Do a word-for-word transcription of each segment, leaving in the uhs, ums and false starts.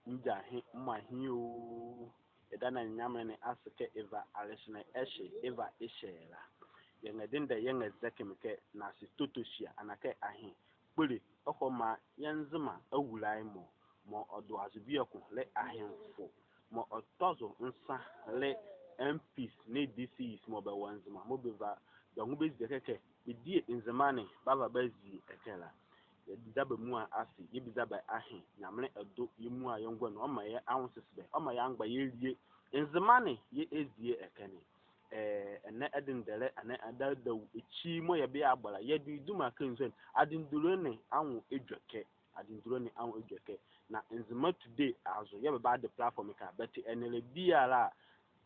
Mgya he, mma he oo. Yɛda Nyamenle ne ase kɛ ɛva alehyenlɛ ɛhye, ɛva ɛhyɛ yɛ la. Yɛnrɛdendɛ, yɛnrɛzɛkye mekɛ nɛɛse tɔtɔhyi a, anaa kɛ ahe kpole ɔhɔ maa yɛ Nzema Awulae mɔ, mɔɔ ɔdo azo bieko le Ahenfo, mɔɔ ɔtɔ zo nsa le MPs nee DCs mɔɔ bɛwɔ Nzema mɔɔ bɛva bɛ nwo bɛzie ɛkɛ kɛ bɛdie Nzema ne bɛava bɛazie ɛkɛ la. Yɛda bɛ muala ase, yɛbiza bɛ ahe, Nyamenle ɛdo yɛ muala yɛ ngɔne, ɔmaa yɛ anwosesebɛ, ɔmaa yɛangba yɛalie Nzema ne yɛazie ɛkɛ ne. Ɛɛ, ɛnɛ ɛdendɛlɛ, ɛnɛ ɛdawɔ ekyi mɔɔ yɛbɛbɔ la, yɛdo ye duma kɛ nzɔne, adendulɛ ne anwo edwɛkɛ, adendulɛ ne anwo edwɛkɛ. Na Nzema Today azo yɛɛ bɛbade platform ɛkɛ a, but ɛnɛla biala a,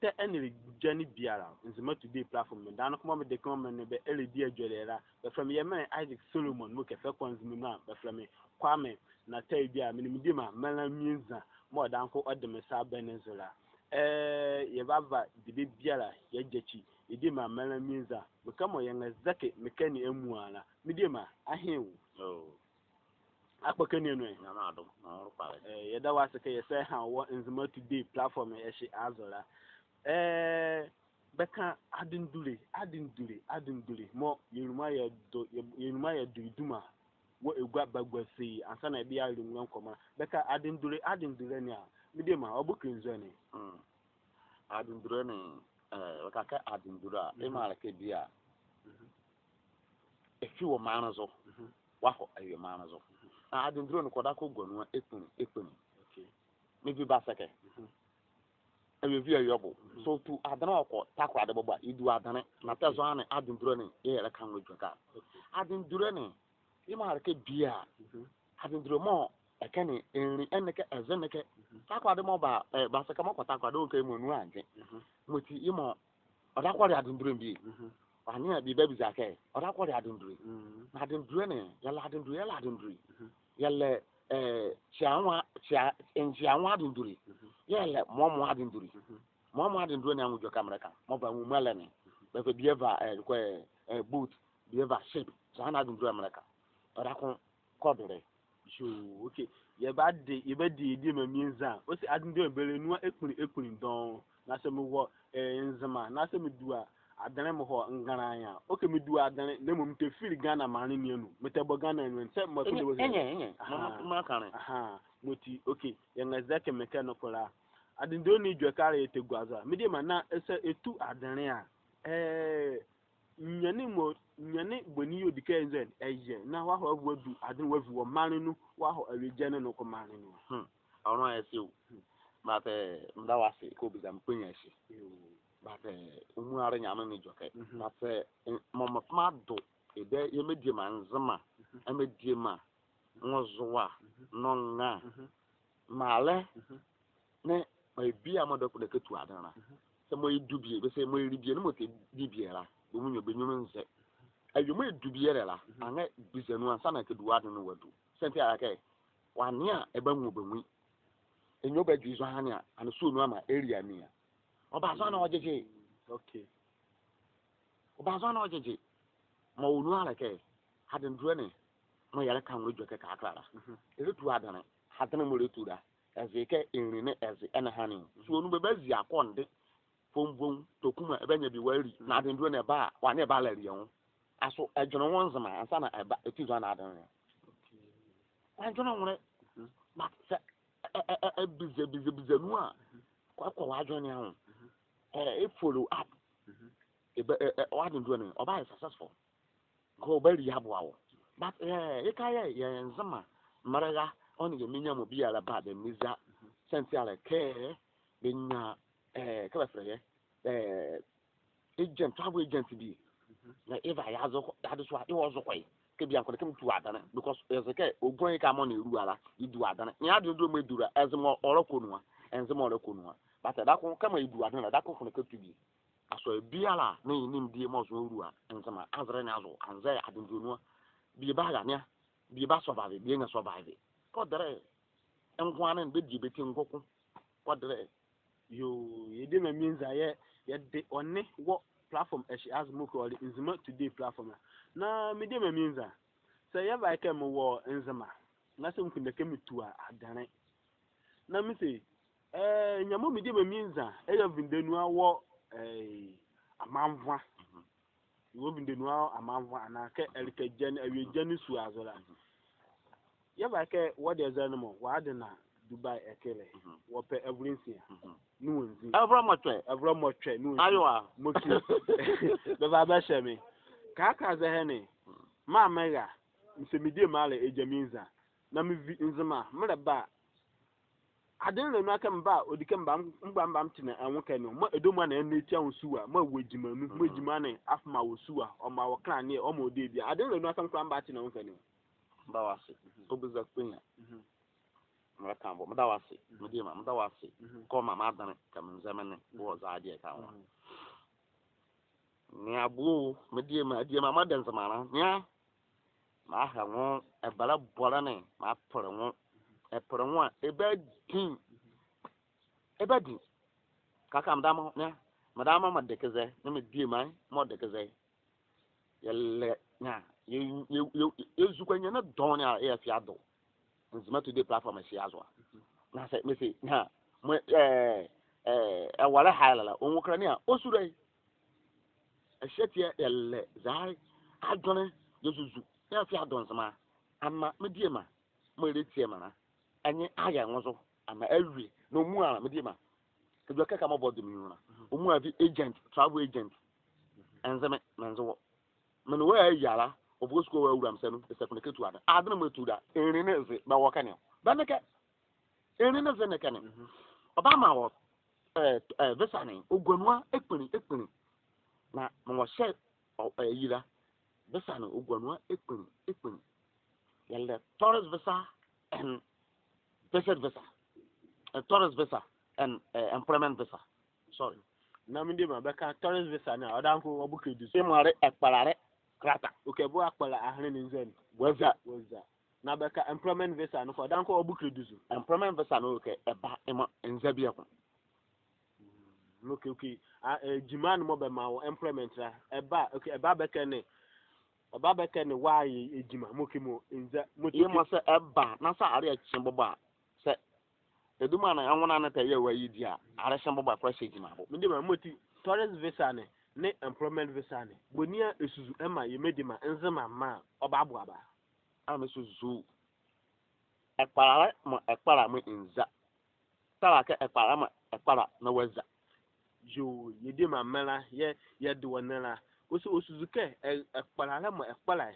tɛ ɛnɛla gane biala, Nzema Today platform, medane noko mɔɔ mede kɛma menle bɛ ɛlɛdi adwelie la, bɛfɛlɛ me yɛ menle Isaac Solomon, mekɛ fɛ Kwaa Nzema nu a bɛfɛlɛ me Kwame, na tɛ bie a menle me diema mɛla mienza mɔɔ ɔdaye noko ɔde me sa aba ne zo la. Ɛɛ, yɛbava debie biala yɛagyakyi yɛ diema mɛla mienza, mekɛ mɔɔ yɛnrɛzɛkye mekɛ ne amuala la. Me diema, ahe oo. Oh. Akpɔkɛ ne anu ɛ? Nyamenle adom, na ɔnwo kpalɛ. Ɛɛ, yɛda wɔ ase kɛ yɛsɛɛ ɛha wɔ Nzema Today platform ɛhye azo la. Ɛɛ, bɛka adendulɛ, adendulɛ, adendulɛ mɔɔ yɛnluma yɛdo, yɛ, yɛnluma yɛdo ye duma wɔ egua bagua sa yi, ansaana yɛbɛyɛ arelemgbunli ngɔnlɛ la. Bɛka adendulɛ, adendulɛ ne a, me diema, ɔbɔ kɛ nzɔne? Mm. Adendulɛ ne, ɛɛ, bɛka kɛ adendulɛ a, mhm, yemɔ a le kɛ bie a, mhm, efi wɔ maanle zo, mhm, wɔahɔ awie maanle zo. Na adendulɛ ne kɔdaka ɔgua nu a ekpunli, ekpunli. Okay. Mebi bɛse kɛ, mhm, awie vi awie bo. Mhm. So ɔtu adenle a ɔkɔta korade bɔbɔ a, yedu adenle. Na tɛ zɔhane adendulɛ ne yɛɛ yɛlɛka nwo edwɛkɛ a. Okay. Adendulɛ ne, yemɔ a le kɛ bie a, mhm, adendulɛ mɔɔ ɛkɛ ne ɛnli ɛnle ɛkɛ, ɛze ɛnle ɛkɛ. Mhm. Ta korade mɔɔ ba, ɛɛ, bɛse kɛ mɔɔ kɔta korade, ɔnwu kɛ yemɔ nu andwen. Mhm. Yemɔti yemɔ ɔdaka ɔle adendulɛ bie. Mhm. Ɛnee a bie babiza kɛ, ɔdaka ɔle adendulɛ? Mhm. Na adendulɛ ne, yɛlɛ adendulɛ, yɛlɛ adendulɛ. Mhm. Yɛlɛ, ɛɛ, kyeanwo, kyea, nkyeanwo adendulɛ. Mhm. Yɛlɛ mɔɔmɔ adendulɛ. Mhm. Mɔɔmɔ adendulɛ ne anwo edwɛkɛ a melɛka, mɔɔ bɛnwu mɔlɛ ne. Mhm. Bɛfɛlɛ bie ɛva, ɛɛ, kɔ, ɛɛ, boat, bie ɛva ship. Zɔhane adendulɛ a melɛka. Ɔdaka kɔ do le. Yoo, okay. Yɛbade, yɛbade yɛ diema mienza. Ɔse adendulɛ bɛlɛnua ekpunli, ekpunli dɔɔnwo. Na sɛ mewɔ, ɛɛ, Nzema, na sɛ medua adenle mehɔ Ngarayaa. Okay, medua adenle, na mɔɔ metɛfile Ghana maanle ne anu, metɛbɔ Ghana anu, sɛ mɔɔ file wɔ. Ɛnyɛ, ɛnyɛ, ɛnyɛ. Aha. Mɔɔ, mɔɔ, mɔɔ ka ne. Aha. Yemɔti, okay, yɛnrɛzɛkye mekɛ noko la. Adendulɛ ne edwɛkɛ a la yɛtɛgua zo a, me diema, na sɛ ɛtu adenle a, ɛɛ, Nwiane mɔɔ, nwiane boni yɛɛ ɔdi kɛ nzɔne ɛyɛ, na wɔahɔ wɔadu adenle wɔavi wɔ maanle nu, wɔahɔ awie gyɛne noko maanle nu a? Hmm. Ɔnwo a ɛse o. Hmm. But, ɛɛ, meda wɔ ase kɛ ɔbiza me kpanyinli ɛhye. Yoo. But, ɛɛ, ɔmuala Nyamenle ne edwɛkɛ. Mhm. But, ɛɛ, mɔɔ mefama do, ɛdɛ, yɛ mediema Nzema, mhm, mediema, nwozoa, mhm, nɔnra, mhm, mraalɛ, mhm, ne mɔɔ bie a mɔɔ daka kɔtua adenle la. Mhm. Sɛ mɔɔ yedu bie, bɛse mɔɔ yeli bie nee mɔɔ tɛdi bie la, bɛ nwiɔ, bɛ nyunlu nzɛ. Awie mɔɔ yedu bie la la, mhm, anrɛɛ biza nu ansaana kɛdu wɔ adenle ne wɔadu. Sɛ ɛnte a le kɛ, wɔanea a, ɛbanwu bɛ nwi. Ɛnyɛ ɔbadwu ye zɔhane a, ɛnee sua nu amaa ɛli aninyia. Ɔba zɔhane a ɔgyegye. Okay. Ɔba zɔhane a ɔgyegye. Mɔɔ wɔ nu a le kɛ, adendulɛ ne, mɔɔ yɛlɛka nwo edwɛkɛ kɛkala la. Mhm. Ɛlɛtu adenle, adenle mɔɔ ɛlɛtu la, ɛze kɛ ɛnli nee ɛze ɛnle ɛhane. Mhm. So ɔnwu bɛbazie akɔnde, fonvomu, tɔkuma, ɛbanyia bie wɔali. Mhm. Na adendulɛ ne ɛba a, wɔanea ɛbala ali ɛ nwo. Asoo ɛdwenle nwo Nzema ansaana ɛba, ɛti zɔhane adenle ne a? Okay. Wɔandwenle nwo le. Mhm. But sɛ ɛ, ɛ, ɛ, ɛ, biza, biza, biza nu a, mhm, kɔ, kɔ wɔ adwenle ne anwo. Mhm. Ɛ, ɛ, follow up. Mhm. Ɛba, ɛ, ɛ, wɔ adendulɛ ne, ɔbayɛ successful. Kɛ ɔbali aboa wɔ. But, ɛ, yeka yɛ, yɛ Nzema, mraalɛ, ɔ nee yɛ mrenyia mɔ biala ba bɛmmiza. Mhm. Sɛ ɛnte a le kɛ, bɛnyia, ɛ, kɛ bɛfɛlɛ yɛ, ɛ, agent, travel agent bie. Mhm. Na ɛva yeazo, yeazo so a, yɛwɔ zo kɔ ye. Kɛ bie a, ɛnkola kɛ metu adenle. Because, ɛze kɛ, ɔgua ye kɛ mɔɔ na ɛlua la, yedu adenle. Na yɛ adendulɛ mɔɔ yedu la, ɛze mɔɔ ɔlɛkɔ nu a, ɛnze mɔɔ ɔlɛkɔ nu a. But, ɛdako, kɛmɔ yedu adenle la, ɛdako ɛnkola kɛtu bie. Asoo biala, nee, nee medie mɔɔ zo ɔlua, Nzema azɛlɛ ne azo, anzɛɛ adendulɛ nu a. Bie barane a, bie ba survive, bie ɛnrɛ survive. Kɔdɛlɛ, ɛngoane, bɛdie bɛ ti ngɔ ko. Kɔdɛlɛ. Yoo, yɛ diema mienza yɛ, yɛde ɔne wɔ platform ɛhye azo mɔɔ kile ɔle Nzema Today platform la. Na me diema mienza, sɛ yɛva ye kɛ mewɔ Nzema, na sɛ mekile kɛ metua adenle. Na mese, eh, Nyamenle mediema Minza, ɛyɛ vinde nu a wɔ, eh, amanvoa. Wɔ vinde nu a wɔ amanvoa, anaa kɛ ɛleka gya ne, awie gya ne sua zo la. Yɛva kɛ wɔ deɛ zɛlɛ ne mɔ, wɔade na Dubai ɛke lɛ. Wɔpɛ avolɛ nsia ne wɔnzi. Ɛvolɛ mɔtwɛ. Ɛvolɛ mɔtwɛ ne wɔnzi. Ayowa. Mɔti. Bɛva bɛhyɛ me. Kɛkala zɛhae ne, maa mera, mese mediema la ɛgya Minza. Na mevi Nzema, melɛba a, adenle nu a kɛ meba a, ɔdi kɛ meba, meba, meba metena ɛnwo ɛkɛ ne, mɔɔ ɛdawɔ mɔɔ na ɛnlɛti anwo sua, mɔɔ ɛwɔ gyima nu, mɔɔ gyima ne afama wɔ sua, ɔmaa wɔ kɛnlaneɛ, ɔmaa wɔ debie a. Adenle nu a kɛ mekora meba metena ɛnwo ɛkɛ ne. Meda wɔ ase. Ɔbɛza kpanyia. Mɛlɛka wɔ, meda wɔ ase. Mediema, meda wɔ ase. Kɛ ɔmaa me adenle kɛ me nzɛmɛne wɔ zɛhae deɛ ɛka wɔ. Nea buo, mediema, mediema, mɔɔ de Nzema la, nea. Meaha nwo, ɛbɛlɛbɔlɛ ne, meapele nwo. Ɛpele nwo a, ɛbadi. Ɛbadi. Kɛkala medame, nea, medame mɔɔ de kɛ zɛ, nee mediema mɔɔ de kɛ zɛ. Yɛlɛ, nea, yɛ, yɛ, yɛ, yɛzu kɔ nyɛ ne dɔɔnwo ne a, yɛfa yeado Nzema Today platform ɛhye azo a. Na sɛ, mese, nea, mɔɔ, eh, eh, ɛwɔlɛ ɛha ye la, ɔnwu kɛlɛ ne a, ɔsu dɛ. Ɛhye ati a yɛlɛ zɛhae adwenle yɛzuzu na yɛfa yeado Nzema amaa mediema mɔɔ ɛlɛtie me la. Ɛnye ayɛ nwo zo amaa awie na ɔmuala mediema. Kɛ edwɛkɛ kɛmɔ bɔde me nwiɔ la. Ɔmuala vi agent, travel agent. Ɛnze me, menze wɔ. Me nee wɔ ɛyia la, ɔva ɔsuku wɔ awulamusua nu, esa kɛ ɔnle kɛ ɔtua ne. Adenle mɔɔ ɛtu la, ɛnli nee ɛze bɛwɔ ɛkɛ ne. Bɛnle kɛ. Ɛnli nee ɛze ne ɛkɛ ne. Ɔbamaa wɔ, eh, eh, visa ne, ɔgua nu a ɛkpinli, ɛkpinli. Na, na wɔhyɛ, ɔ, eh, ayi la, visa ne, ɔgua nu a ɛkpinli, ɛkpinli. Yɛlɛ tourist visa and visit visa. Eh, tourist visa and, eh, employment visa. Sorry. Na mediema bɛka tourist visa ne a, ɔdaye noko ɔbo kɛdu zo. Yemɔ ɛle ɛkpalalɛ krata. Okay, bɛ akpala ahenle ne nza ne. Wɔaza. Wɔaza. Na bɛka employment visa ne noko, ɔdaye noko ɔbo kɛdu zo. Employment visa ne, okay, ɛba, yemɔ nza bieko. Mm, okay, okay. A, eh, gyima ne mɔɔ bɛmaa wɔ employment la. Ɛba, okay, ɛba bɛkɛ ne. Ɔba bɛkɛ ne wɔayɛ gyima, mɔɔ kɛ mɔɔ nza, mɔɔ kɛ. Yemɔ sɛ ɛba, na sɛ aleɛ kye bɔbɔ a, sɛ ɛduma ne, ɛnwonane tɛ yɛ wɔayi deɛ a, alehye bɔbɔ a, ɛkɔla hyɛ gyima abo. Mediema, mɔti, tourist visa ne, nee employment visa ne, boni a ɛsuzu ɛmaa yɛ mediema Nzema mra a, ɔbaboa bɛ a? A, mesuzu ɛkpalalɛ mɔɔ ɛkpala mɔɔ ɛnza. Tala kɛ ɛkpala mɔɔ ɛkpala na wɔaza. Yoo, yɛ diema mɛ la, yɛ, yɛde wɔ ɛnɛ la. Ɔse, ɔsuzu kɛ, ɛ, ɛkpalalɛ mɔɔ ɛkpala,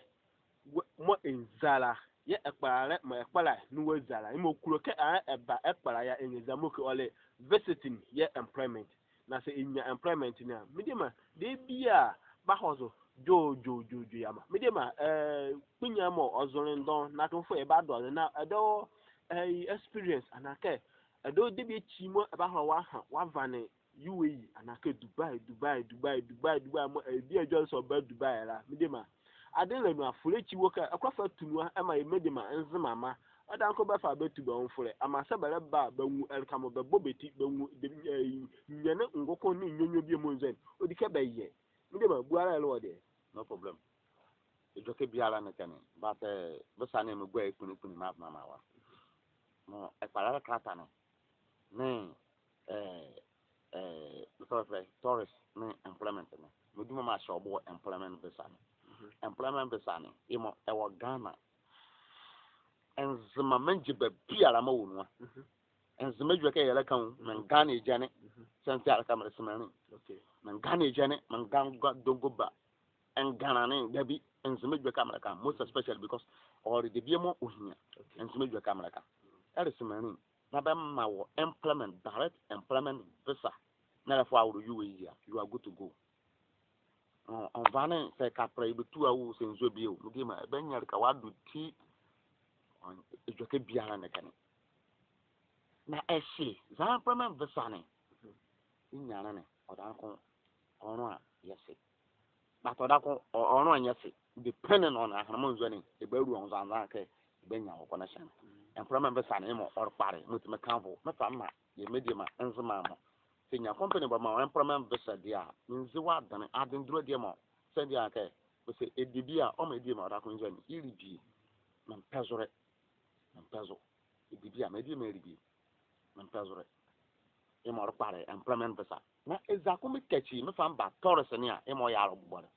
wɔ, mɔɔ ɛnza la, yɛ ɛkpalalɛ mɔɔ ɛkpala, na wɔaza la. Yemɔ kulo kɛ, a, ɛba ɛkpala a ɛnyɛza mɔɔ kɛ ɔle visiting yɛ employment. Na sɛ ɛnyia employment ne a, mediema, debie a, bahɔ zo, dwo, dwo, dwo, dwo, yɛamaa. Mediema, eh, kpanyia mɔɔ ɔzonle dɔɔnwo, na atomfo ɛbadɔ ne, na ɛdawɔ, eh, experience, anaa kɛ, ɛdawɔ debie ekyi mɔɔ ɛbahola wɔaha, wɔava ne U A E, anaa kɛ Dubai, Dubai, Dubai, Dubai, Dubai, mɔɔ, eh, bie edwɛkɛ sɛ ɔba Dubai la, mediema. Adenle nu a, folɛ ekyi wɔ kɛ, ɛkɔla fa tu nu a, ɛmaa yɛ mediema Nzema mra, Ɔdaye noko bɛfa bɛtu bɛ nwo folɛ. Amaa sɛ bɛlɛba a, bɛanwu ɛleka mɔɔ bɛbɔ bɛ ti, bɛanwu, bɛ, eh, nyɛne ngokɔ nee nyonyo bie mɔɔ nzane. Ɔdi kɛ bɛyɛ. Mediema, buala ɛle wɔ deɛ. No problem. Edwɛkɛ biala ɛnle ɛkɛ ne. But, eh, visa ne megua ye kpinli kpinli na mama wɔ. Mɔɔ ɛkpalalɛ krata ne. Nee, eh, eh, before, before, tourist nee employment ne. Meduma mɔɔ mehyɛ ɔbo wɔ employment visa ne. Employment visa ne, yemɔ, ɛwɔ Ghana. Nzema mengye bɛ biala mɔɔ wɔ nu a. Nzema edwɛkɛ yɛlɛka o, menga ne gyɛne. Sɛnti a le kɛ melɛse menli. Menga ne gyɛne, menga dongoba. Ɛnga ne, daabi, Nzema edwɛkɛ a melɛka, most especially because ɔle debie mɔɔ ɔhia. Nzema edwɛkɛ a melɛka. Ɛlɛse menli. Na bɛmaa wɔ employment, direct employment visa. Na ɛlɛfa wɔ U A E a, you are good to go. Ɔ, ɔnva ne sɛ ɛkapɛlɛ yɛbɛtu a o, sɛ nzo bie o, mediema, ɛbanyia ɛleka wɔado ti, ɔ, edwɛkɛ biala ɛnle ɛkɛ ne. Na ɛhye, zaa employment visa ne, yenyia ne ne, ɔdaye noko, ɔnlɔ a yɛse. But ɔdaye noko, ɔ, ɔnlɔ a yɛse, depending on ahenle mɔɔ nzane, ɛbalu wɔ nzanzan kɛ, ɛbanyia wɔ connection. Employment visa ne, yemɔ, ɔle kpalɛ, mɔti mekava, mefa memaa yɛ mediema Nzema mɔ. Sɛ yɛnyia company bɛmaa wɔ employment visa deɛ a, menzi wɔ adenle, adenle duro deɛ mɔɔ, sɛnea kɛ, ɔse, ɛdebie a, ɔmaa mediema, ɔdaye noko nzane, yele bie, mempɛ zo le, mempɛ zo, ɛdebie a, mediema yele bie. azɔle. Yemɔ ɔlɛkpalɛ employment visa. Na eza ko mekakyi mefa meba tourist ne a, yemɔ ɔyɛ alɔbɔlɛ.